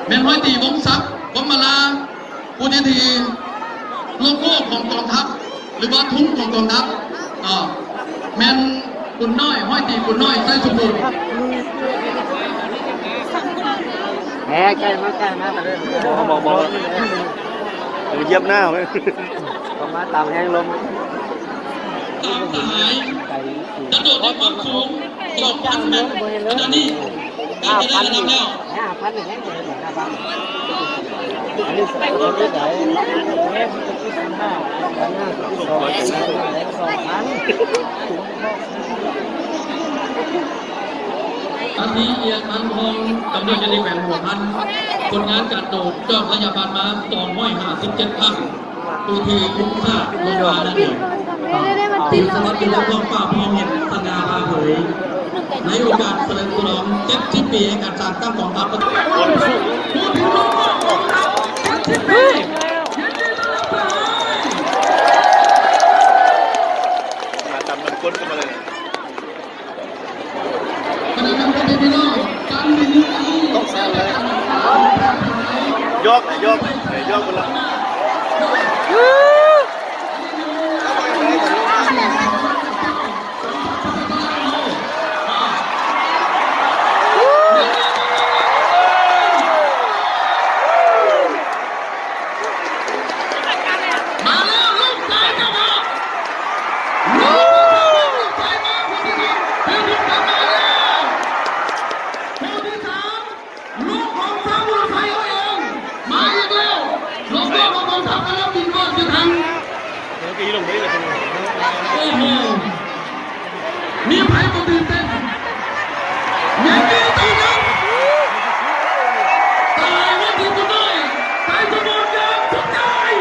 ແມ່ນຮ້ອຍຕີ ວົງສັກ ພົມມະລາ ຜູ້ທີ່ຖືໂລໂກ້ຂອງກອງທັບ ຫຼືວ່າທຸງຂອງກອງທັບ ເອີ ແມ່ນຂຸນນ້ອຍ ຮ້ອຍຕີຂຸນນ້ອຍ ໄຊສົມບູນ. ແໝ ໃກ້ມາ ໃກ້ມາ ບໍ່ ບໍ່ ບໍ່ ຢຽບໜ້າ ອອກມາຕາມແຮງລົມ. ຕາມສາຍ ກະໂດດໃນຄວາມສູງສອງພັນແມັດ ຂະນະນີ້ ເປັນໄປໄດ້ລະດັບແລ້ວ. ຫ້າພັນ ຍັງບໍ່ເຫັນ ຫ້າພັນ ອັນນີ້ ອັນນີ້ ອັນນີ້ ສອງພັນ ອາທິ ອຽນ ພັນທອງ ຕຳຫຼວດຢູ່ໃນແຂວງຫົວພັນ ຜົນງານການໂດດຈອກໄລຍະຜ່ານມາ ສອງຮ້ອຍຫ້າສິບເຈັດຄັ້ງ. ຜູ້ທີ່ຄຸມສາດລົງມານັ້ນເອງ ຕິດສະຫວັດຢູ່ໃນທ້ອງຟ້າ ພ້ອມເຫັນສະຫງ່າຜ່າເຜີຍ ໃນໂອກາດສະເຫຼີມສະຫຼອງເຈັດສິບປີແຫ່ງການສ້າງຕັ້ງກອງທັບ. ຜູ້ທີ່ສອງ ຜູ້ທີ່ສອງຂອງທັບເຈັດສິບປີ ຍິນດີຕ້ອນຮັບ. ມາຕຳນ້ຳກົ້ນເຂົ້າມາເລີຍ. ຍອກ ຍອກ ຍອກພຸ້ນລະ. ມາແລ້ວ ລູກຊາຍເຈົ້າເນາະ ລູກຊາຍເຈົ້າເນາະ ລູກຊາຍມາ ຜູ້ທີ່ໜຶ່ງ ຜູ້ທີ່ສອງມາແລ້ວ ຜູ້ທີ່ສາມ ລູກຂອງຊາວອຸລຸກໄຊເຮົາເອງ ມາອີກແລ້ວ ລົງໂທດຂອງກອງທັບ ແລ້ວບິນວອດຢູ່ທາງ ໂອ້ໂຫ ມີໃຜບໍ່ຕື່ນເຕັ້ນ? ຍັງມີຕົວໜຶ່ງ ຕາຍວັນທີບຸນນ້ອຍ ໄຊສົມບູນ ຢ່າງສຸດຍອດ.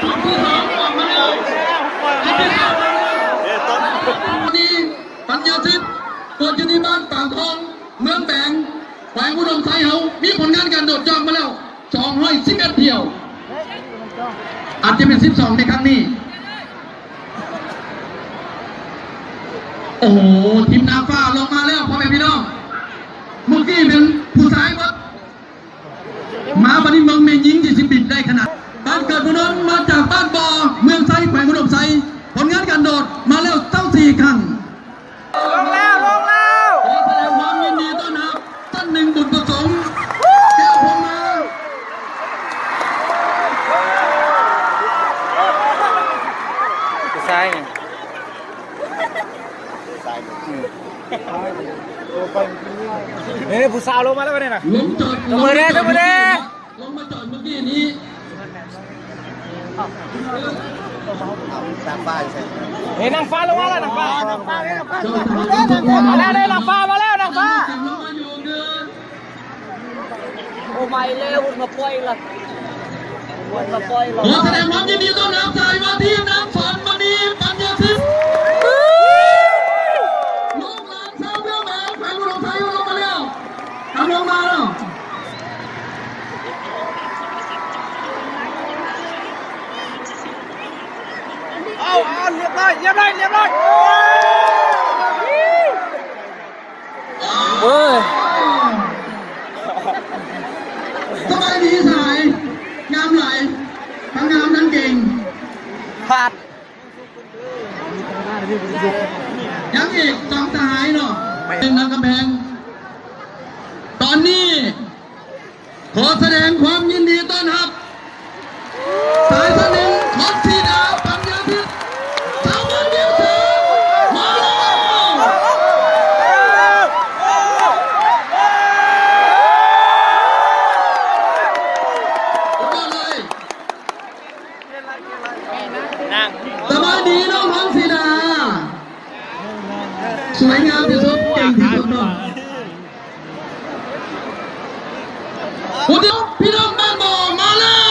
ຄົນທີສອງອອກມາແລ້ວ ຄົນທີສອງອອກມາແລ້ວ ນີ້ ປັນຍາສິດ ເກີດຢູ່ທີ່ບ້ານປາງທອງ ເມືອງແບງ ແຂວງອຸດົມໄຊເຮົາ ມີຜົນງານການໂດດຍ່ອງມາແລ້ວ ສອງຮ້ອຍສິບເອັດຖ້ຽວ ອາດຈະເປັນສິບສອງໃນຄັ້ງນີ້. ໂອ້ໂຫ ທີມນາງຟ້າລົງມາແລ້ວ ພໍ່ແມ່ພີ່ນ້ອງ ເມື່ອກີ້ເປັນຜູ້ຊາຍໝົດ ມາບັດນີ້ເບິ່ງແມ່ຍິງທີ່ຊິບິນໄດ້ຂະໜາດ. ບ້ານເກີດເມືອງນອນ ມາຈາກບ້ານບໍ່ ເມືອງໄຊ ແຂວງອຸດົມໄຊ ຜົນງານການໂດດມາແລ້ວຊາວສີ່ຄັ້ງ. ລົງແລ້ວ ລົງແລ້ວ ຂໍສະແດງຄວາມຍິນດີຕ້ອນຮັບທ່ານໜຶ່ງ ບຸນປະສົງ ແກ້ວພົມມາ ຜູ້ຊາຍນີ້ ເອີ ຜູ້ສາວລົງມາແລ້ວບັດນີ້ນະ ລົງຈອດ ຕົບມືແດ່ ຕົບມືແດ່. ລົງມາຈອດເມື່ອກີ້ນີ້ ນາງຟ້າຢູ່ໃສ? ເອີ ນາງຟ້າລົງມາແລ້ວ ນາງຟ້າ ມາແລ້ວເດ້ ນາງຟ້າມາແລ້ວ ນາງຟ້າ. ໂອ້ ມາອີກແລ້ວ ເພິ່ນມາປ່ອຍລະ ເພິ່ນມາປ່ອຍລະ. ຂໍສະແດງຄວາມຍິນດີຕ້ອນຮັບ ສາຍວາທີ ນາງສອນມະນີ ປັນຍາສິດ ລູກຫຼານຊາວເມືອງແບງ ແຂວງອຸດົມໄຊ ລົງມາແລ້ວ ກຳລັງມາແລ້ວ. ເອົາ ເອົາ ລຽບຮ້ອຍ ລຽບຮ້ອຍ ລຽບຮ້ອຍ. ເອີຍ ສະບາຍດີສາຍ ງາມຫຼາຍ ທັງງາມທັງເກັ່ງ ພາດ. ຍັງອີກສອງສະຫາຍເນາະ ເປັນນາງກຳແພງ ຕອນນີ້ ຂໍສະແດງຄວາມຍິນດີຕ້ອນຮັບ ສາຍສະໜິງ ຄອນຊີດາ ປັນຍາທິດ ຊາວບ້ານວຽງເສີງ ມາແລ້ວ ສຸດຍອດເລີຍ. ສະບາຍດີນ້ອງ ຄອນຊີດາ ສວຍງາມທີ່ສຸດ ເກັ່ງທີ່ສຸດເນາະ. ຜູ້ດຽວ ພີ່ນ້ອງບ້ານບໍ່ ມາແລ້ວ.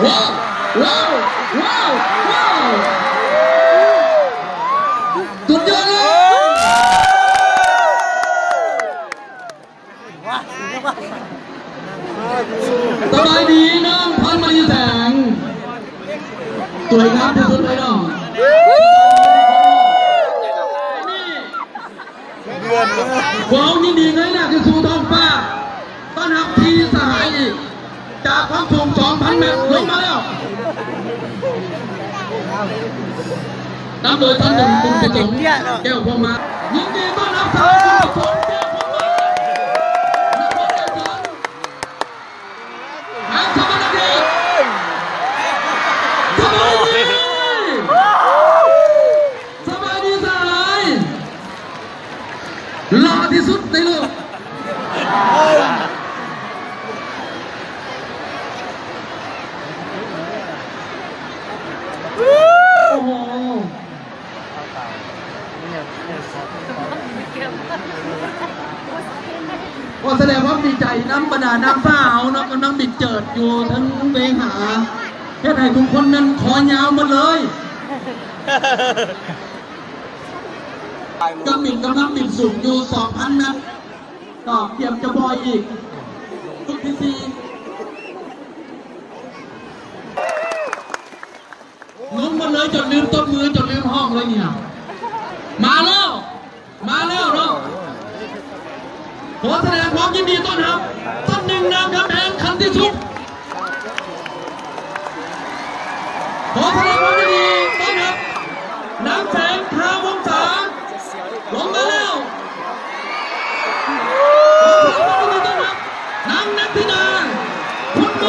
ວ້າວ ວ້າວ ວ້າວ ວ້າວ ສຸດຍອດເລີຍ. ສະບາຍດີນ້ອງ ພອນມະລີ ສວຍງາມທີ່ສຸດເລີຍເນາະ. ເດືອນ ພວກເຮົາຍິນດີເງີຍໜ້າຂຶ້ນສູ່ທ້ອງຟ້າ ຕ້ອນຮັບທີ່ສະຫາຍອີກ ຈາກຄວາມສູງສອງພັນແມັດ ລົງມາແລ້ວ ນຳໂດຍທ່ານໜຶ່ງ ຄຸນປະສົງ ແກ້ວພົມມາ. ຍິນດີຕ້ອນຮັບທ່ານ ຄຸນປະສົງ ແກ້ວພົມມາ ນະຄອນໄກສອນ ແຂວງສະຫວັນນະເຂດ. ສະບາຍດີ ສະບາຍດີສະຫາຍ ຫຼໍ່ທີ່ສຸດໃນໂລກ. ໂອ້ໂຫ ຂໍສະແດງຄວາມດີໃຈນຳບັນດານາງຟ້າເຮົາເນາະ ກຳລັງບິນເຈີດຢູ່ເທິງເວຫາ ເຮັດໃຫ້ທຸກຄົນນັ້ນຄໍຍາວໝົດເລີຍ. ເຄື່ອງບິນກຳລັງບິນສູງຢູ່ສອງພັນແມັດ ກໍກຽມຈະປ່ອຍອີກ ຊຸດທີສີ່ ງົງໝົດເລີຍ ຈົນລືມຕົບມື ຈົນລືມຮ້ອງເລີຍນີ້ນະ. ມາແລ້ວ ມາແລ້ວເນາະ. ຂໍສະແດງຄວາມຍິນດີຕ້ອນຮັບ ທ່ານໜຶ່ງ ນາງຄຳແພງ ຂັນຕິສຸກ. ຂໍສະແດງຄວາມຍິນດີຕ້ອນຮັບ ນາງແສງ ຄາວົງສາ ລົງມາແລ້ວ. ຂໍສະແດງຄວາມຍິນດີຕ້ອນຮັບ ນາງນັດທິດາ ຄຸນນະ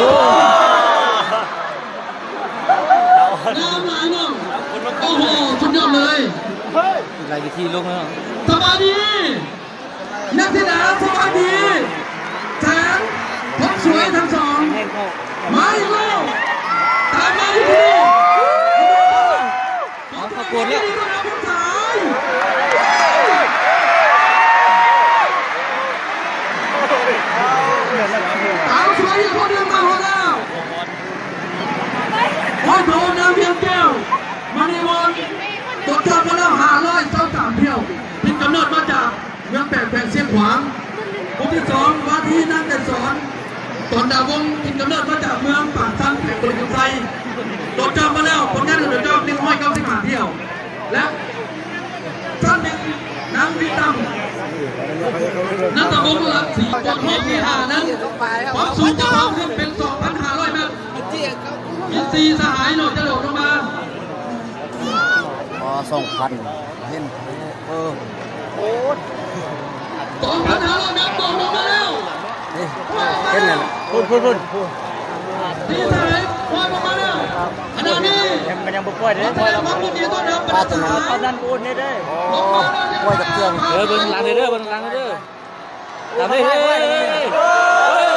ພາ. ງາມຫຼາຍເນາະ. ໂອ້ໂຫ ສຸດຍອດເລີຍ. ຫຼາຍວິທີລົງເນາະ. ສະບາຍດີ ນັດທິດາ ສະບາຍດີ. ແສງ ຄົນສວຍທັງສອງ ມາອີກແລ້ວ ຕາມມາອີກແລ້ວ. ເອົາ ເຂົາໂກນແລ້ວ ສາວສວຍອີກຄົນໜຶ່ງມາຮອດແລ້ວ. ຮ້ອຍໂທ ນາງວຽງແກ້ວ ມະນີວົນ ຕົກຮອບມາແລ້ວ ຫ້າຮ້ອຍຊາວສາມຖ້ຽວ ຖິ່ນກຳເນີດມາຈາກເມືອງແປກ ແຂວງຊຽງຂວາງ. ຄົນທີສອງ ວ່າທີ່ນາງໄກສອນ ສອນດາວົງ ຖິ່ນກຳເນີດມາຈາກເມືອງປາກຊັນ ແຂວງບໍລິຄຳໄຊ ຕົກຮອບມາແລ້ວ ຜົນງານກຳເນີດເຈົ້າ ໜຶ່ງຮ້ອຍເກົ້າສິບຫ້າຖ້ຽວ ແລະ ທ່ານໜຶ່ງ ນາງວິຕຳ ນັນທະວົງ ລັດສີ. ຕົກຮອບທີຫ້ານັ້ນ ຄວາມສູງຈະເພີ່ມຂຶ້ນເປັນສອງພັນຫ້າຮ້ອຍແມັດ ມີສີ່ສະຫາຍເນາະ ຈະໂດດລົງມາ. ອໍ ສອງພັນ ເຫັນ ເອີ ສອງພັນຫ້າຮ້ອຍແມັດ ໂດດລົງມາແລ້ວ. ເອີ ເຫັນແລ້ວ ພຸ້ນ ພຸ້ນ ພຸ້ນ ທີ່ສະຫາຍ ປ່ອຍອອກມາແລ້ວ. ຂະນະນີ້ ມັນຍັງບໍ່ປ່ອຍເດ້ ປ່ອຍແລ້ວ ປາດຕະນັ້ນ ປາດນັ້ນໂອນເດ້ ປ່ອຍຈາກເຄື່ອງ. ເອີ ເບິ່ງຫຼັງເດີ ເບິ່ງຫຼັງເດີ. ຕາມເດ້ ເຮີ້ຍ ເຮີ້ຍ ເຮີ້ຍ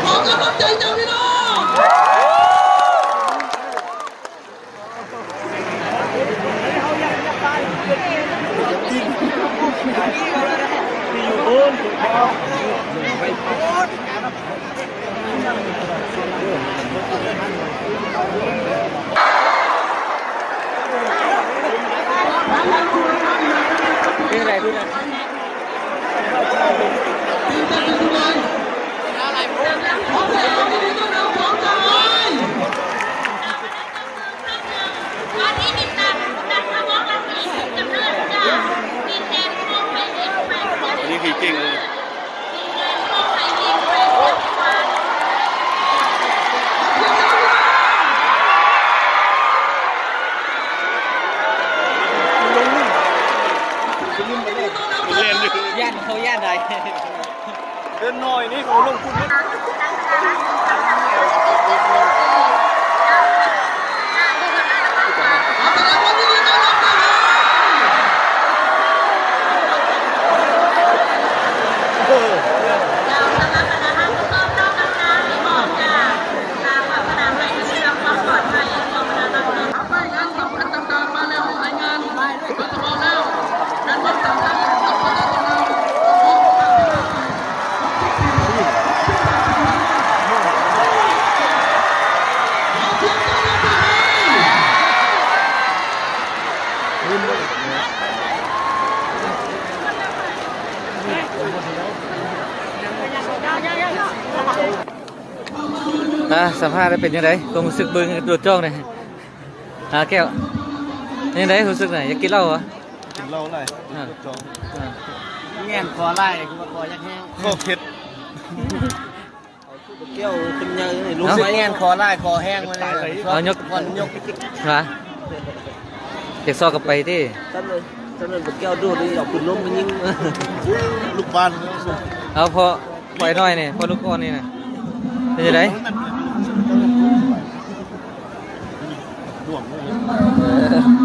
ຂໍກຳລັງໃຈເຈົ້າພີ່ນ້ອງ. ເປັນໃດ ເປັນໃດ? ອັນນີ້ຄືເກັ່ງເລີຍ. ຢ້ານ ເຂົາຢ້ານໃດ. ເດີນໜ້ອຍນີ້ເຂົາລົງທຶນ. ອ່າ ສຳພາດແລ້ວເປັນຈັ່ງໃດ ຄວາມຮູ້ສຶກເບິ່ງໂດດຈ້ອງນີ້? ຫາແກ້ວ ເປັນຈັ່ງໃດຮູ້ສຶກນະ? ຢາກກິນເຫຼົ້າບໍ່? ກິນເຫຼົ້າຫຼາຍ ອ່າ ແງ່ນຄໍຫຼາຍ ຄືວ່າຄໍຢາກແຫ້ງ ຄໍເຜັດ ແກ້ວເປັນໃຫຍ່ນີ້ ເອົາ ແງ່ນຄໍຫຼາຍ ຄໍແຫ້ງມາເລີຍ ເອົາ ຍົກ ຄວັນຍົກ ຫາ ຢາກຊອກກັບໄປຕິ ຊັ້ນເລີຍ ຊັ້ນເລີຍ ແກ້ວໂດດນີ້ ເອົາປືນລົມມາຍິງ ລູກບານ ເອົາ ພໍ ພໍໄອ້ນ້ອຍນີ້ ພໍລູກອ່ອນນີ້ນະ ເປັນຈັ່ງໃດ? ດວງເລີຍ